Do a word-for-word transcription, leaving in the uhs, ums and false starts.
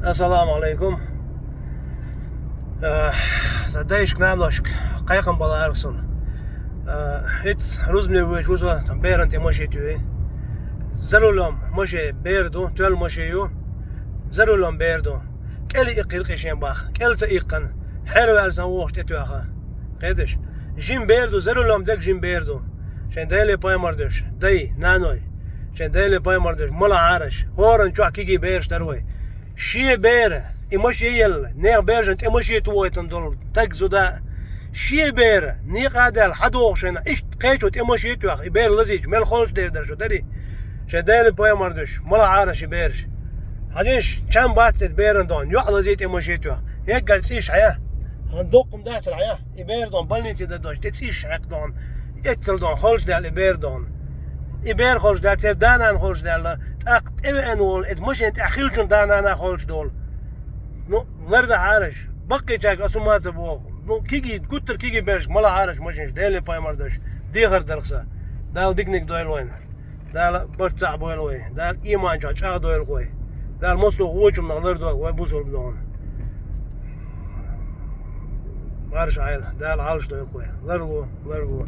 Ассаламу алейкум. Э, Сан дайшка, наношка кхайкхам бала аргсун. Э, хӀинца рузбане вуьйчу вуза, цхьа беран тӀе машен туьй. За рулем машен бер ду, тоьлла машен ю. За рулем бер ду. КӀел иккхийла шен бах, кӀел ца иккхана, хьерваьлла сан вохуш тӀетоьха. Кхеташ? Жим бер ду, за рулем дерг жим бер ду. Шен Деле пайхамар дуьш, дай, наной. Шен Деле пайхамар дуьш, мала Ӏараш. ХӀоран чохь киги бераш дара вай. Шен бера, и машен елла, нехан берашна тӀе машен тухуьйтун долу таг зуда. Шен бера, некъа а даьлла, хьадоху шайна, иштта кхечо тӀе машен тоьхна, и бер лазийча, мел холчу дер дара шу дарий? Шен Деле пайхамар дуьш, мала Ӏараш и бераш. Хьажийша, чам бац эта беран дон, йоӀ лазий тӀе машен тоьхна. Эггара цӀийш хьая, хьан доккхум дацара хьая, и бер дон, больнице дан дош, тӀе цӀийш хьекх дон, эццал дон, холчу даьлла и бер дон. И бер холчу даьлла, церан да-нана холчу даьлла, тӀаккха тӀевеана волу, эца машен тӀехь хилчун да-нана холчу долу. Ну, ларда Ӏараш, баккхийчаьрга аса хӀума ца боху. Ну, киги, гуттар киги берш, мала Ӏараш машинаш, Деле пайхамар дуьш, дехар далха сан. Дала диканиг дойла вайна. Дала барт цхьаъ бойла вай. Дала ийман чохь чӀагӀ дойла вай. Дала массо а вочунах лардойла вай бусулба догӀна. Марша Ӏайла, Дала Ӏалаш дойла вай. Ларло, ларло.